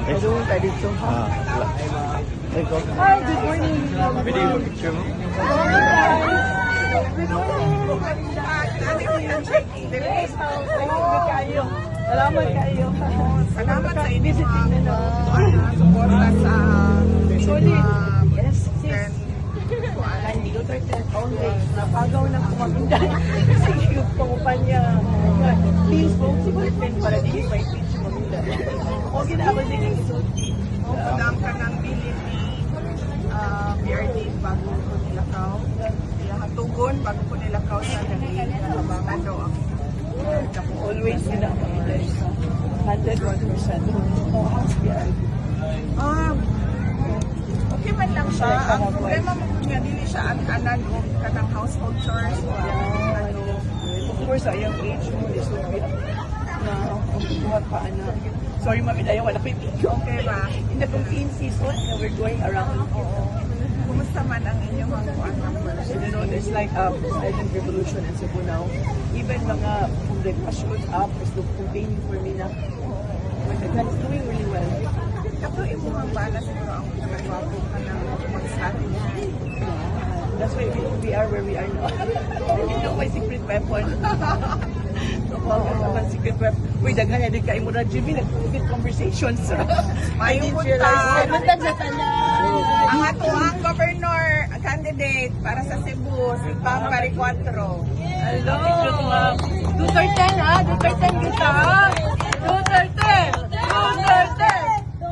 Doon tayo dito. Ah, wala. Hi, good morning. Pwede yung picture mo? Good morning, guys. Good morning. Yes, kayo. Salamat kayo. Salamat sa inyo Visiting na na. Suporta sa Solid. Yes, sis. then, Ay, Duterte always. Napagaw ng kumamindan. Sige, pangumpanya. Please, vote si Duterte para di may pitch mamindan. Okay na ako sige isulti. Madam ka ng bilin ni PRD bago ko nilakaw. Tugon bago ko nilakaw sa naging daw ang Always yun ang mamindan. 101%. Oh, how's PRD? Okay man lang siya. Ang problema mo nga dili siya ang anan o kanang household chores o ano. Of course, sa young age mo, this would be na buhat pa ana. Sorry, Ma'am Idayo, wala ko yung video. Okay ba? In the campaign season, we're going around. Kumusta man ang inyong mga kuan numbers? There's like a silent revolution in Cebu now. Even mga from the grassroots up is campaigning for me na. But it's doing really well. Kato imong bala siguro ang pinakagwapo ka ng mag-strategy. That's why we are where we are now. You know my secret weapon. So, ang secret weapon. Uy, daghan na din kayo mo na, Jimmy. Nag-good conversations. I Mayong didn't realize. buntag. Buntag sa tanan. Ang ato ang governor candidate para sa Cebu, si Pam Baricuatro. Hello. Duterte ha? Duterte kita ha? Duterte! Duterte!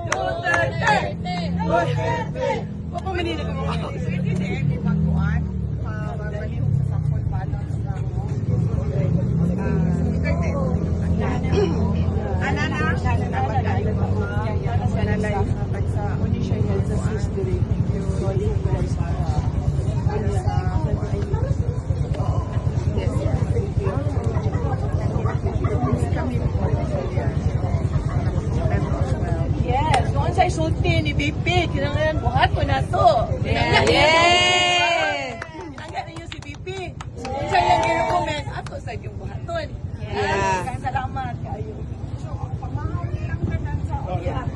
Duterte! Duterte! Huwag manila ka mga Pwede di ay magkuan, mabalihok sa sample ballots na Duterte. Ana na, Nanay, sa Uni siya yan sa sister. Yes. Kami po. Yes, doon sa isulti ni BP, kinanglan buhat ko na to. Yeah. Yeah. Kinanglan ninyo si BP. So, kung sa iyang i-recommend, ato sa iyong buhaton. Yeah. Kaya salamat kayo. Yeah.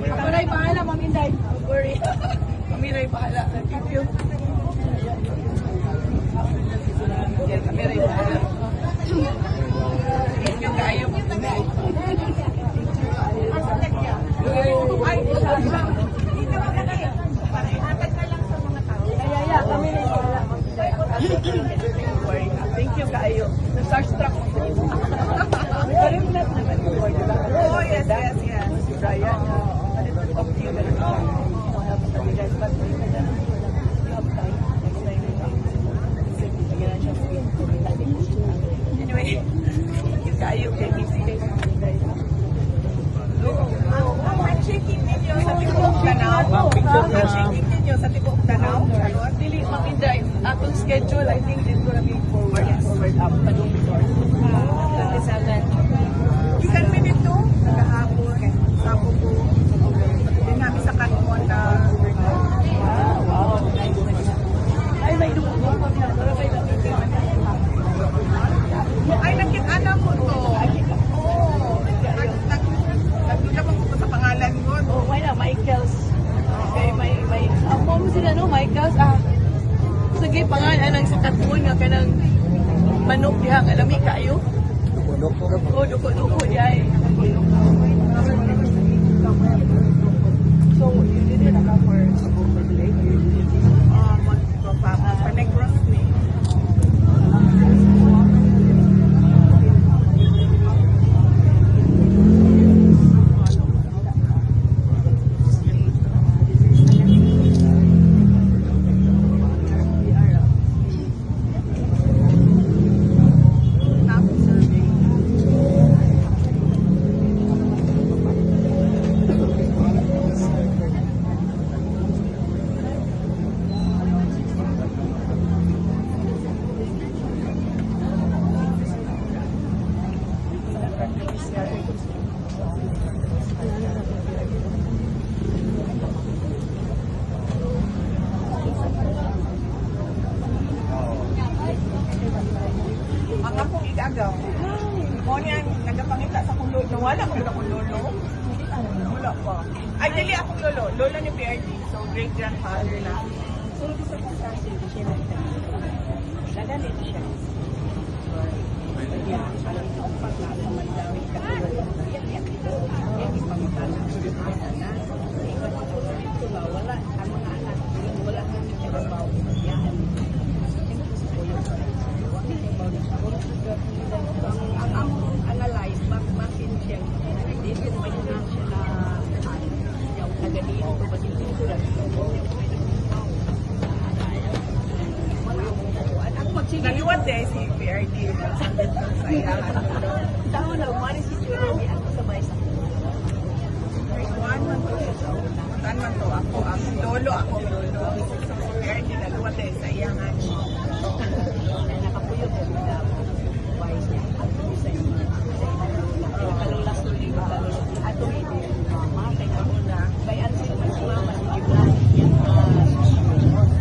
Ako na'y bahala, Ma'am Inday. Don't worry. Kami na'y bahala. Thank you. Yeah, kami na'y bahala. Thank you kayo, Ma'am Inday. Ay, dito ka na para ihatag na lang sa mga tao. Yeah, kami na'y bahala, Ma'am Inday. Don't worry. Thank you kayo. Na-starstruck ko sa inyo. Pero not naman before, di ba? Oh, yes. Si Brian, a little off you, but help you guys. But you have time. Next time, you siya. Anyway, thank you kayo. Kay busy kayo sa mga guys. Ang handshaking ninyo sa tibuok Danao. Ang handshaking ninyo sa tibuok Danao. Charot. Dili, Ma'am Inday, atong schedule, I think it's gonna be forward, forward up, padung before. 27. Gikan mi dito, nagahapon, sa Bugo. Din namin sa Kanmon na Ah, wow. Nice, nice. Ay, may dugo pa na. Pero may meeting. Ay, nakita ko to. Oo. Nagduda pa ko sa pangalan ko. Oh, why na? Michael's. Okay, may, ah, mo sila no, Michael's, ah. Sige, pangalan ang sa katun nga kanang manok diha nga lami kayo. Oh, duko-duko diha. Eh. So, you did it ako for Cebu for the late? You did it? Mag-pa-negros ni. Tapos survey. Ang akong igagaw. Mo niya nagapangita sa akong lolo. Wala ko akong lolo. Wala pa. Ay, dili akong lolo. Lolo ni PRD. So, great grandfather na. Sulti sa kung siya na Nagalit siya. Wala ang mga anak, wala kami trabaho. Ang among analyze, masin siya. Dili man siya na yung taga-dito, basin dito. Naliwat eh si PRD. Sa iyahan lolo. Taon na, mali si Jeremy ako sa may sa Grade 1 man to siya. So, saan man to ako ang lolo, ako ang lolo. So, si PRD naliwat eh sa iyahan. Nakapuyo ko na vice niya. At sa inyo, sa inyo, kalula sa ligo, kalula. Ato hindi, mama, kay ako na, bayan sila man si mama, si Gibran,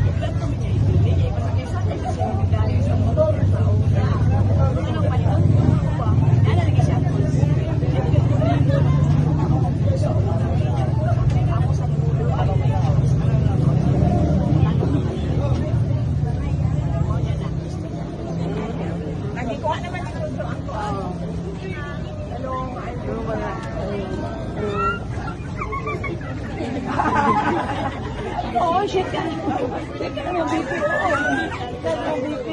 Gibran kami niya ibili, niya ipasakay-sakay kasi hindi dahil sa motor, sa una. Anong panahon? Nalagay siya ako. Ako sa mulo, ako Nagikuha naman si Jojo ang kuan. Hello, Oo, shit ka. Shit ka ng BP. Oo, shit ka ng BP.